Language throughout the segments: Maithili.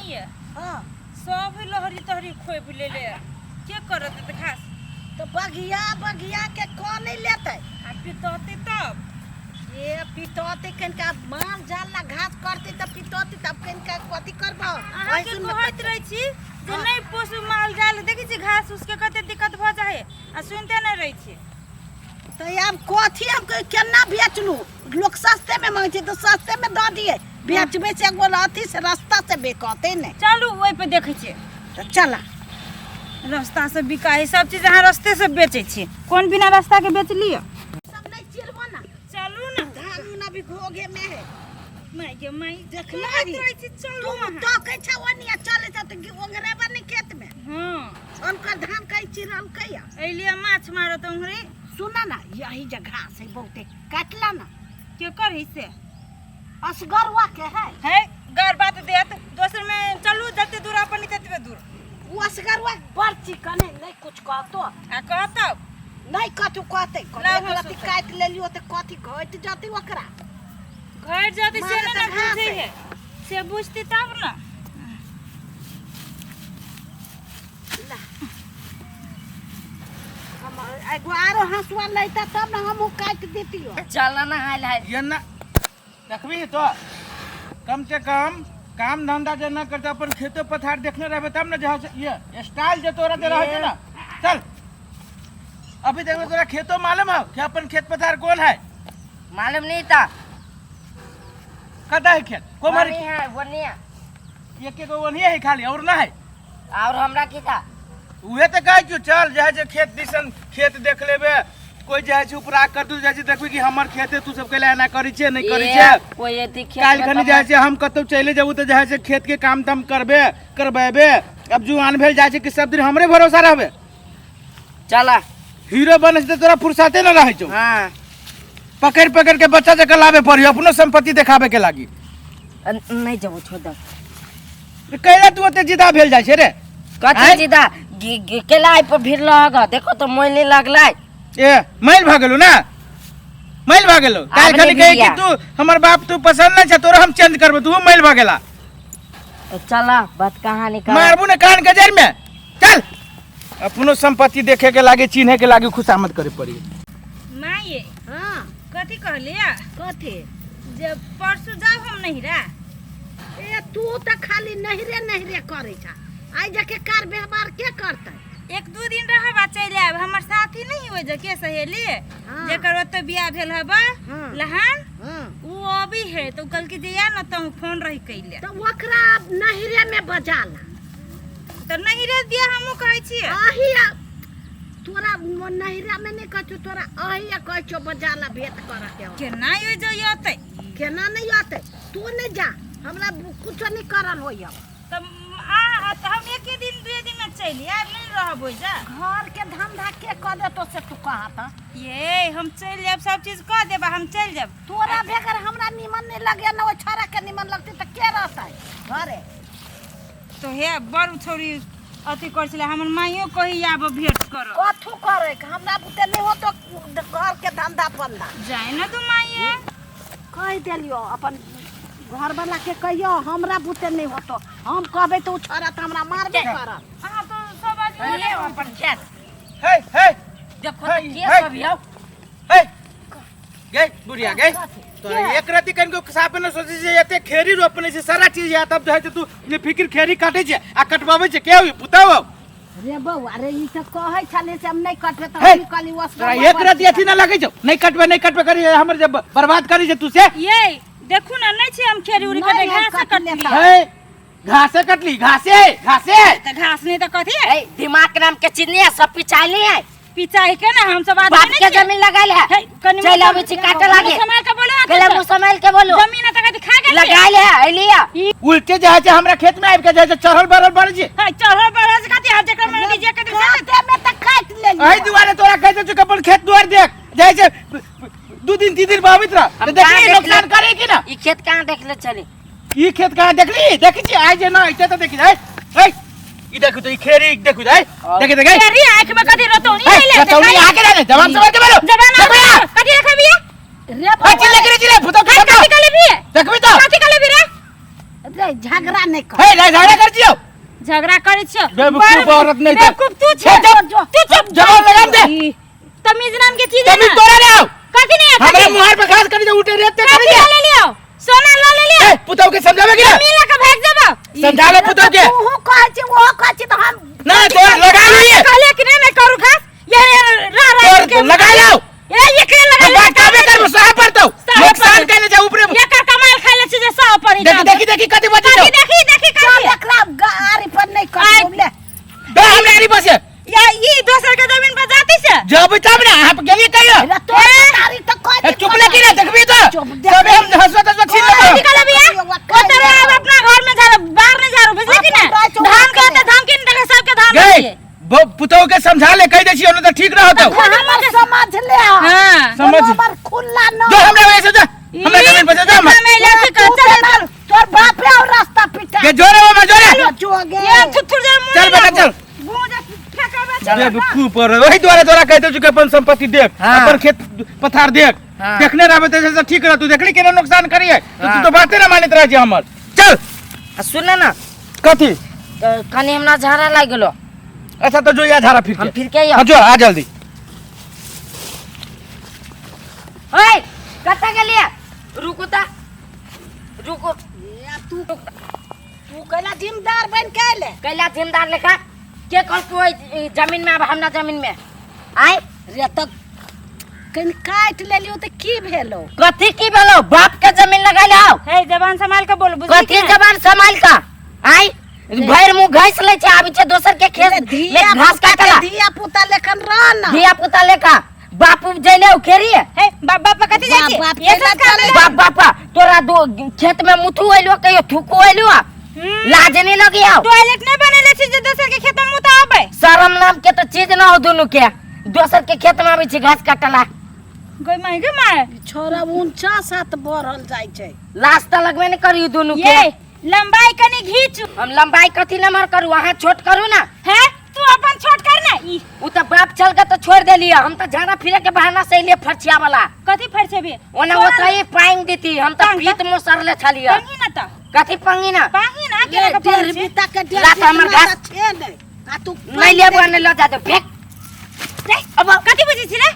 माय हाँ। सब लहरी तहरी खोबि लेले, के करत तऽ घास? तऽ बघिया बघिया के कौन नहीं लेतै? आ पितौती तब ए पितौती कनिका माल जाल ला घास करतै तऽ पितौती, तब कनिका कथी करबो? अहाँके ऐसन में कहैत रहै छी जे हाँ। नहि पोसू माल जाल, देखै छी घास उस के कते दिक्कत भऽ जाइ है, आ सुनिते नहि रहै छी। तऽ आब कथी हम केना बेचलू? लोक सस्ते में मांगै छै तऽ सस्ते में दऽ दियै। बेचबै से एगो अथी से रास्ता से बेकतै नहि। चलू, ओहि पे देखै छियै। तऽ चला। रास्ता से बिकाइ सब चीज, अहाँ रस्ते से बेचै छी, कोन बिना रास्ता के बेच लिअ? सब नहीं चिरबो ना। चलू ना। धान उन अभी घोघे में है। माय गे माय, देखना कहैत रे। रहै छी चलू। तू अहाँ। तो कहै छौ ओनिया चले जा तऽ ओंघरेबा नहि खेत में। हाँ। उनकर धान कहीं चिरलकै या। एलियै माछ मारत उम्हरे। सुना ना, यही जे घास है बहुते, काटला ना। केकर है से? असगरुआ के है। है गार बात देत दोसर में। चलू, जते दूर अपन ततबे दूर। ओ असगरुआ बड़ चिकन है, नहीं कुछ कहतो। आ कहतौ? नहीं कथू कहते। लाउ एक रत्ती हँसू। काटि लेलियो तऽ कथी घटि जतै ओकरा? घर जते से मारे ने तऽ ने घास बुझै है। है, से बुझती तब ने। ला। हम एगो आरो हँसुआ लैता तब ने हमहूँ काटि दितियो। चल ना हाल हाल। ये ना देखबी तो कम से कम काम धंधा जे न करते, अपन खेतो पथार देखने रहबे तब ने। जहाँ से ये स्टाइल जे तोरा दे रहल छै ना, चल अभी देखबे तोरा खेतो मालूम हो कि अपन खेत पथार कौन है? मालूम नहीं था। कदा है खेत कोमर? वनी है, वनी है। एक एक वही है खाली, और ना है। और हमरा की था? उहे तऽ कहै छियौ, चल जाइ छै खेत दिसन, खेत देख लेबे। कोइ जाइ छै उपरा कर तू जाइ छै देखबी कि हमर खेते, तू सब कैला एना करै छै, नहि करै छै। कोई अथी खेत काल्हि में खनी तऽ जाइ छै, हम कतौ चलि जेबू तऽ जाइ छै खेत के काम ताम करबे करबेबे। अब जुआन भेल जाइ छै कि सब दिन हमरे भरोसा रहबे? चला। हीरो बनै छै तऽ तोरा फुर्सते न रहै छौ। हाँ। पकड़ि पकड़ि के बच्चा जकाँ लाबे पड़ियो अपनो संपत्ति देखाबे के लागी। नहीं जबो, छोड़ दो। कैला तू ओते जिदा भेल जाइ छै रे? कथी? आँय? जिदा केला पर भीड़ लग, देखो तो मोल नहीं लगलै। ए मैल भऽ गेलौ ना, मैल भऽ गेलौ। काल्हि नहि खनी कही कि भिड़िया। तू हमर बाप तू पसंद नहीं छै, तोरा हम चेंज करबो, तू मैल भऽ गेला। चला, बात कहानी कर। मारबू ने कान के जड़ में। चल, अपनो संपत्ति देखे के लागे, चिन्हे के लागे, खुशामद करे पड़ी। माये। हाँ। कथी कहलियै? कथी? जे परसू जाउ हम नहिरा। ए तू तऽ खाली नहिरे नहिरे करै छ, आइ जाके कार व्यवहार के करतै? एक दू दिन रहब आ चलि आयब। हमर साथी नहीं होइ जे के सहेली, हाँ। जेकर ओतऽ बियाह भेल हबा। हाँ। लहान। हाँ। उ अभी है तो कल के जइया न तो फोन रही कैले। तऽ ओकरा नहिरे में बजाला। तऽ नहिरे दिया हमहूँ कहै छियै। अही आ तोरा नहिरा में नहीं कहै छौ, तोरा अही आ कहै छौ बजाला भेंट करऽ के। केना यो जइयतै? केना नहीं आते? तू नहीं जा, हमरा कुछो नहीं करल होइया। तऽ आ तऽ हम एके दिन दुए दिन में चलि आयब, नहीं रहब ओहि जा। घर के धंधा के कऽ देतो से तू कहत? ये हम चलि जायब, सब चीज कऽ देब आ हम चलि जायब। तोरा बेगर हमरा निमन नहीं लगे ना, ओहि छोरा के निमन लगतै तऽ के रहतै घरे? तो हे बड़ छौरी अथी करै छलै, हमर माइयो कही आब भेंट करऽ। कथू करे के हमरा बुते नहीं होतो घर के धंधा फंदा। जाय न तू माइये। कहि देलियो अपन घर वाला के, कहियो हमरा बुते नहीं होतो। हम कहबै तऽ ओ छोरा तऽ हमरा मारबे करत। अहाँ तो सब आदमी ये अपन खेत। हे हे। देखो हे, तो के हे। सब यौ। हे गई बुढ़िया गई, तो एक राति कनिको साफ न सोचे छै, एते खेरी रोपने छै, सारा चीज या तब जे तू ये फिकिर खेरी काटे छै आ कटवाबै छै के होई पुताव? रे बौआ रे, ई तऽ कहै छलै से हम नहीं कटबै तऽ हे, हम कहली ओसगर। तोरा एक राति अथी न लगै छौ, नहीं कटबे नहीं कटबे करी, हमर जे बर्बाद करी छै तू से। ये देखू ना, नहीं छी हम खेरी उरी नहीं, कटे, हम घास कटले कटली। तऽ। हे घासे कटली, घासे घासे। तऽ घास नहीं तऽ कथी है? ए दिमाग के नाम के चीज नहीं है, सब पिचाइली है। पिचाई के ना हम सब आदमी बाप नहीं के छियै। जमीन लगाइल है। हे, कनि चलि मुँह आबै छी काटे लागे। सम्हाल के बोलो। केला मुँह सम्हाल के बोलो। जमीन तऽ कथी खा गेल? लगाइल है, एलिया। उल्टे जे छै हमरा खेत में आबि के जे छै चढ़ल बढ़ल बढ़ छै। हे, चढ़ल बढ़ल से कथी? हम जेकरा मन जे के खेते में तऽ काटि लेलियो। एहि दुआरे तोरा कहै छौ कि अपन खेत दुआर देख, जाइ छै दू दिन तीन दिन बाबित रह हम तऽ देखली कहाँ नुकसान देखले? करे कि ना। ई खेत कहाँ देखले चली? ई खेत कहाँ देखली? देखी छी आइ जे ना इते तऽ देखी जाय। ए ई देखू तो ई खेरी देखू जाय, देखे देखे। खेरी आँख में कथी रतौनी ए, आइले? रतौनी आके रहे, जवान समझ के बोलो। जवान देखबी ना? कथी रखबिए? रे ए, बौआ चिल्ले के चिल्ले भूतो के कथी कलेबी? देखबी तो। कथी कलेबी रे? रे झगड़ा नहीं कर। हे, झगड़ा कर छियौ। झगड़ा करै छियो। बेवकूफ औरत नहीं बेवकूफ तू छे। हे, चुप। तू चुप। जवाब लगा दे। ई, तमीज नाम के चीज है तमीज ना। तोरा ले आओ। कथी नहीं है, हमरे कथी? मुहार पर घास करी दे उठे रेत ते करी कथी दे। लऽ लेलियो? सोना लऽ लेलियो? ए, पुतहु के समझावे कि ना? जमीन लऽ के भागि जेबो। समझा ले पुतहु के। तू कहै छी वो कहै छी तऽ हम ना तोर लगा लिए। कहलियै कि नहीं नहीं करू घास। ये ये रह रह तोर के लगा लाओ। ए एकरे लगा हम बात काबे करबो सहा पड़तौ। सहा नुकसान पड़तौ। केने जा ऊपरे। एकर कमाल खाइ ले छी जे सह पड़ी। देखी देखी देखी कथी बची देखी छौ। देखी देखी चल कथी। एकरा गाड़ी पर नहीं आइ। कर ले। दे हमरा आरी बसे। या ई दोसर के जमीन पर जाती से। जब तब ना अहाँ गेलियै कहियो। रे तोर तारी तऽ कह ए, चुप ले की ना देखबी तो। चुप, देख। सबे हम हंसवा तसवा छीन लेबो। कथी कहले भैया? ओ तोरा आब अपना घर में झाड़ू बाहर नहीं झाड़ू बुझले कि ना? अपन रहै छौ, धान के होते धान कीन देखे सबके धान गई रखिए। पुतहु के समझा ले कह दै छियै ओना तऽ ठीक रहतौ। हमर समझ ले। हाँ। समझ। हमर खुला न जो हमरा वैसे जा हमरा जमीन पर से जा। ई, मेला के तू चल तो तोर बापे और रास्ता पिटा के जोरे मामा जोरे। जो गे ये थुथुर जे मुंह चल बेटा चल। मुंह जे फेंकाबे चल। बेवकूफ और वही द्वारा तोरा कह दे चुके अपन संपत्ति देख। हाँ। अपन खेत पथार देख। हाँ। देखने रहबे तऽ ठीक रहतौ। देखली केना नुकसान करिए तो तू हाँ। तो बाते ना मानैत रहै छै हमर। चल। आ सुन ना। कथी? तो कनी हमरा झाड़ा लागि गेलो। अच्छा तो जो या झाड़ा फिर हम के। फिर के आइयो। हाँ जो आ जल्दी। ओए कतऽ गेलियै? रुकू तऽ रुकू। या तू तू कैला जिम्मेदार बन के अयले? कैला जिम्मेदार लेखा के कहलको ओहि जमीन में आब हमरा जमीन में आय? रे तऽ कनि काटि लेलियो तऽ की भेलो? कथी की भेलो? बाप के जमीन लगाइल आओ। हे जबान संभाल के बोल बुझली कथी जबान संभाल के? आय भरि मुंह घास लै छै आबै छै दोसर के खेत में धिया घास पुता के काटला। धिया पुता लेखन रह ना। धिया पुता लेखा बाप उपजैले उखेरी। हे बाप बाप कथी जाइ छै? बाप ये केना संस्कार चलै? बाप बापा तोरा दो खेत में मुथु अइलो कहियो थूकू अइलो? लाज नहीं लगी आओ? टॉयलेट नहीं बनेले छी जे दोसर के खेत में मुता आबै। शरम नाम के तो चीज ना हो दुनू के। दोसर के खेत में आबै छै घास काटला। गई माय गई माय। छोरा 49 बढ़ल जाइ छै। लाज तऽ लगबे नहीं करियो दुनू के। ये लंबाई कनी घीचू। हम लंबाई कथी नमहर करू? अहाँ छोट करू ना। है तू अपन छोट कर ना। ई उ तऽ बाप चल के तऽ छोड़ देलियै। हम तऽ झाड़ा फिरे के बहाना से अइलियै फरछिया वाला। कथी फरछेबी? ओना ओतहि पांग देती। हम तऽ पांग पीत मुसरले छलियै। पांगी ना तऽ। कथी पांगी ना? पांगी ना केना के डेढ़ पांगी छै? बीता के डेढ़ लात हमर बीता घास। छै नहि। आ तू नहीं लेबो नहीं लऽ जा दे फेंक। रे, अब कथी बुझै छी रे?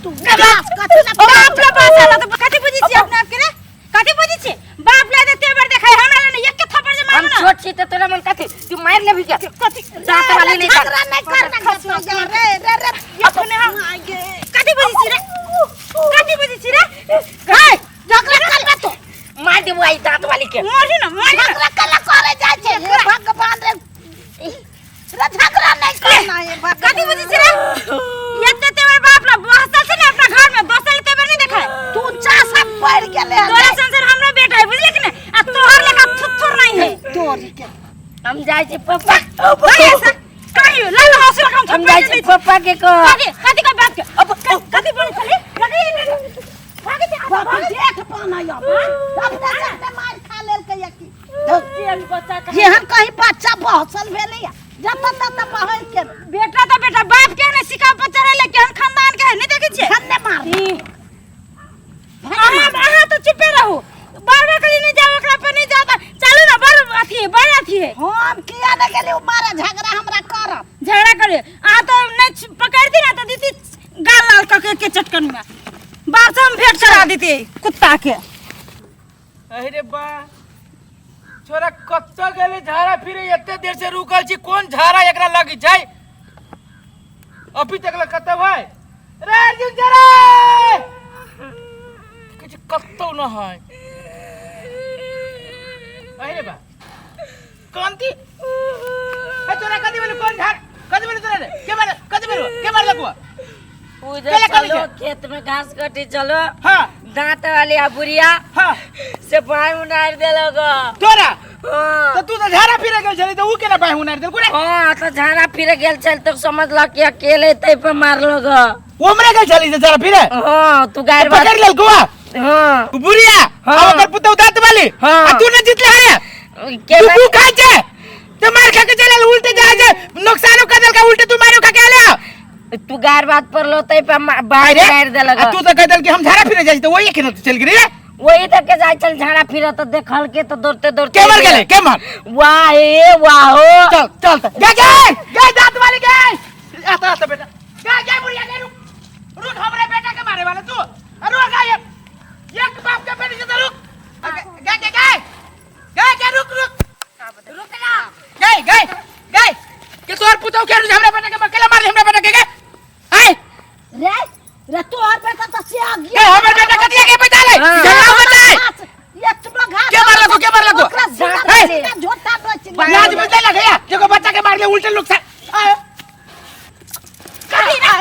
तू घास कथी ला बाप रे बाप साला तो कथी बुझै छी अपना आप के रे? कथी बुझै छी? बाप ला दे तेवर देखाय हमरा ला नहीं, एक के थप्पड़ जे हम मारू ना। छोट छी तऽ तोरा मन कथी? तू मारि लेबही के? कथी? दांत वाली नहीं कर। झगड़ा नहीं करना रे रे रे। अपने हम कथी बुझै छी रे? कथी बुझै छी रे? हे झगड़ा करबे तू। मार देबो आई दांत वाली के। मारी ना मारी ना। झगड़ा कला करे जाइ छै हे भगवान रे। रे झगड़ा नहीं करना हे भगवान। कथी बुझै छी रे? एते तेवर बाप ला बहसल छै ने अपना घर में दोसर के तेवर नहीं देखाय। तू 49 पड़ गेले। तोरा संसार हमरा बेटा है बुझले कि नहीं? आ तोहर लेखा थुथुर नहीं है। तोरी के हम जाइ छी पप्पा। कहियो ऐसा? कहियो ला ला हौसला कम हम जाइ छी पप्पा के कह। कथी कथी के बात के? अब कथी बोले छली? लगे भागे छै बाप देख पाना अब अपने से मार खा लेलकै या की? बच्चा के जेहन कहीं बच्चा बहसल भेलै या जतऽ ततऽ बहै के बेटा तो बेटा बाप के ने सिखा बच्चा रहले के हम खानदान के है नहीं देखै छियै? खन्ने मार। अहाँ अहाँ तो चुपे रहू। बार बार कहली नहीं जाओ ओकरा पर नहीं जाओ तऽ चलू ना बड़ अथी है बड़ अथी है। हम किया नहीं गेली? उ मारे झगड़ा हमरा करब। झगड़ा करे अहाँ तो नहीं पकड़ दी ना तो दीदी गाल लाल कऽ के चटकन में बाप से हम भेंट करा देती कुत्ता के। अरे बा छोरा कतऽ गेलै झाड़ा फिरे? एते देर से रुकल छी कोन झाड़ा एकरा लग छै? अभी तक लग कतऽ भाई? रे अर्जुन जरा किछु कतौ न है। अरे बा कांति हे तोरा कथी भेलौ? कोन झाड़ कथी भेलौ तोरा रे? के मारे कथी भेलौ? के मारलक हुआ? उधर केला कथी चलो छै? खेत में घास कटी चलो। हाँ। दांत वाली आ बुढ़िया हाँ। से बाई उनार देलक। तोरा? हाँ। तो तू तो झाड़ा फिरे गेल छली तो ऊ केना बाई उनार देलकौ रे? हाँ तो झाड़ा फिरे गेल छल तो समझलक कि अकेले तै पर मारलक। ओमरे गेल छली से झाड़ा फिरे? हाँ तू गायर तो पकड़ लेलकौ आ? हाँ। उ बुढ़िया? हाँ। आ ओकर पुतहु दांत वाली? हाँ। आ तू न जितले हरे? के तू भूख खाइ छै ते मार खा के चल आयल, उल्टे जा जा नुकसानो कर देलका उल्टे तू मारो खा के आयल। तू गार बात पर लो तै पर बाहर अरे, गार देलक। आ तू तो कह देल कि हम झाड़ा फिरे जाइ छी, तो वही केना चल गेली रे? वही तक के जाय चल झाड़ा फिर त देखल के तो दौड़ते दौड़ते के मर गेलै के मर वाह ए वाह हो चल चल त गए गए गए दांत वाली गए आता आता बेटा गए गए बुढ़िया गए रुक रुक हमरे बेटा के मारे वाला तू अरे रुक गए एक बाप के बेटी से रुक गए गए गए गए गए रुक रुक रुक ना गए गए गए के तोर पुतौ के हमरा बेटा के केला मारली हमरा बेटा के गए आय रे रे तोहर बेटा तो से आ ए गया हमर बेटा कतिया के पैसा ले झगड़ा होता है एतनो घास के मारलको, के मारलको? ओकरा सीना ए! सीना झोटा बच लाज मिलते लगे या देखो बच्चा के मार ले उल्टे लोग से आय कथी ना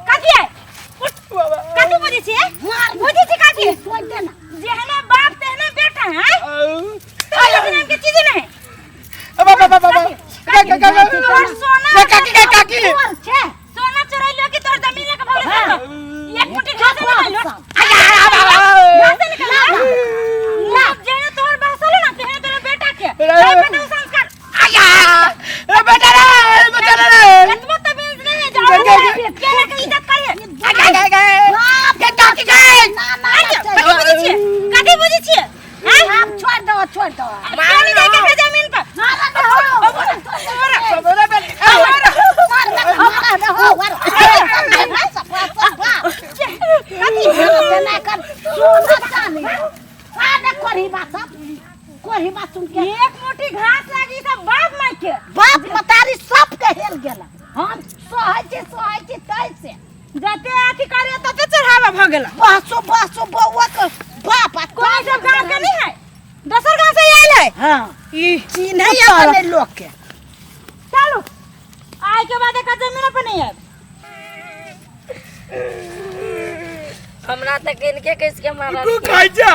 कथी है कथी बुझै छियै बुझै छी कथी सोच दे ना जेहने बाप तेहने बेटा है आय नाम के चीज नहीं बाबा बाबा बाबा तोर सोना काकी काकी काकी तोर छे सोना चोरैलो कि तोर जमीन लेके भगले एक मुट्ठी घास निकालो घास निकालो ना जेहने तोर बहसल ना तेहने तोर बेटा के तोर बेटा के संस्कार आया रे बेटा रे बेटा रे एतबो तमीज नहीं है जाओ के के इज्जत करिए गए गए गए काकी गए ना ना कथी बुझै छियै कथी बुझै छियै हैं आप छोड़ दो छोड़ दो पानी दे के जमीन पर मारा दे हो रे बेटा मारा दे हो एक मुट्ठी घास लागी सब बाप माय के बाप मतारी सब के हेल गेला हम सहै छी सहै छी तै से जते अथी करे तते चढ़ावा भ गेला बहसो बहसो बौआ के बाप आ कोई सब गांव के नहीं है दोसर गांव से आयल है हाँ ई चिन्है अपने लोग के चलो आय के बाद एक जमीन पर नहीं आयब हमरा त किनके किसके मारल तू खाइ जा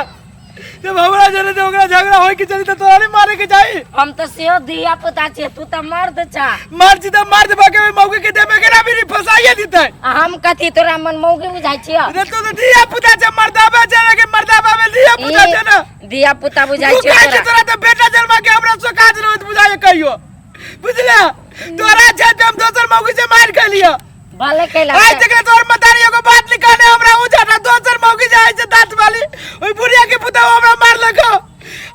जब हमरा जरे तो ओकरा झगड़ा होय के चली त तोरा नहीं मारे के चाही हम त सेहो धिया पुता छियै तू त मर्द छा मार छी त मार देबा के मौके के देबे के ना भी फसाइए देतै आ हम कथी तोरा मन मौगी बुझाइ छियै रे तू तो धिया पुता छै मर्दाबा छै रे मर्दाबा में धिया पुता छै ना धिया पुता बुझाइ तू छियै खाइ छै तोरा तोरा त बेटा जन्मा के हमरा सोकाज रहत बुझाइ कहियो बुझले तोरा छै त हम दोसर मौगी से मार के लियो भले कैला आज तक तोर मतारी एगो बात लिखाने हमरा उ जाना दोसर मौगी जाय छै दांत वाली ओई बुढ़िया के पुता हमरा मार लगा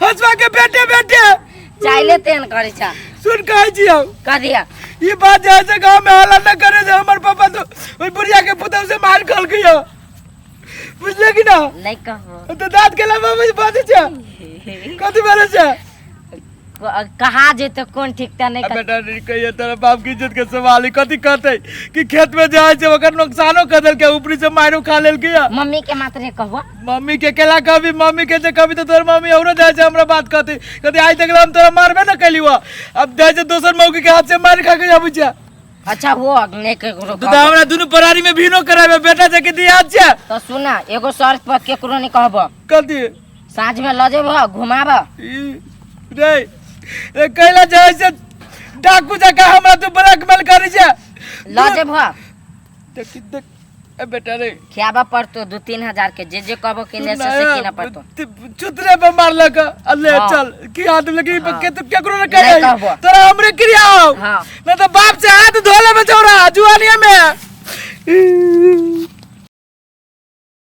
हंसवा के बेटे बेटे चाइले तेन करै छा सुन कहै छी हम कह दिया ये बात जाय से गांव में हल्ला न करे जे हमर पापा तो ओई बुढ़िया के पुता से मार खल गया बुझले कि ना नहीं कहबो तो दांत के लबा में बात छै कथी बोले छै कहा जेते कोन ठीक त नहीं अब बेटा नहीं कहिए तोरा बाप की इज्जत के सवाल है कथी कहते कि खेत में जाए छै ओकर नुकसानो कर देलकै ऊपरी से मारो खा लेलकै या। मम्मी के मात्रे कहबो मम्मी के केला कभी मम्मी के जे कभी तो तोर मम्मी औरो जाए छै हमरा बात कहते कहते आज तक हम तोरा मारबे न कैली हुआ अब जाए छै दोसर मौकी के हाथ से मार खा के आबै छै अच्छा वो नहीं केकरो तो हमरा दुनू परारी में भीनो कराबे बेटा जे के दिया छै तो सुना एगो शर्त पर केकरो नहीं कहबो कथी साँझ में ल जेबो घुमाबो ई रे रे कैला जाए छै डाकू जका हमरा तू ब्लैकमेल करै छै ल जेबो देख देख ए बेटा रे खियाबा पड़तो 2-3 हजार के जे जे कहबो किने से से किना पड़तो चुतरे पे मारलक अल्ले हाँ। चल की हाथ लगी हाँ। के तू केकरो न नहीं कहे कहबो। तोरा हमरे क्रिया हो हाँ। न तो बाप से हाथ धो लेबे छौरा जुआनिया में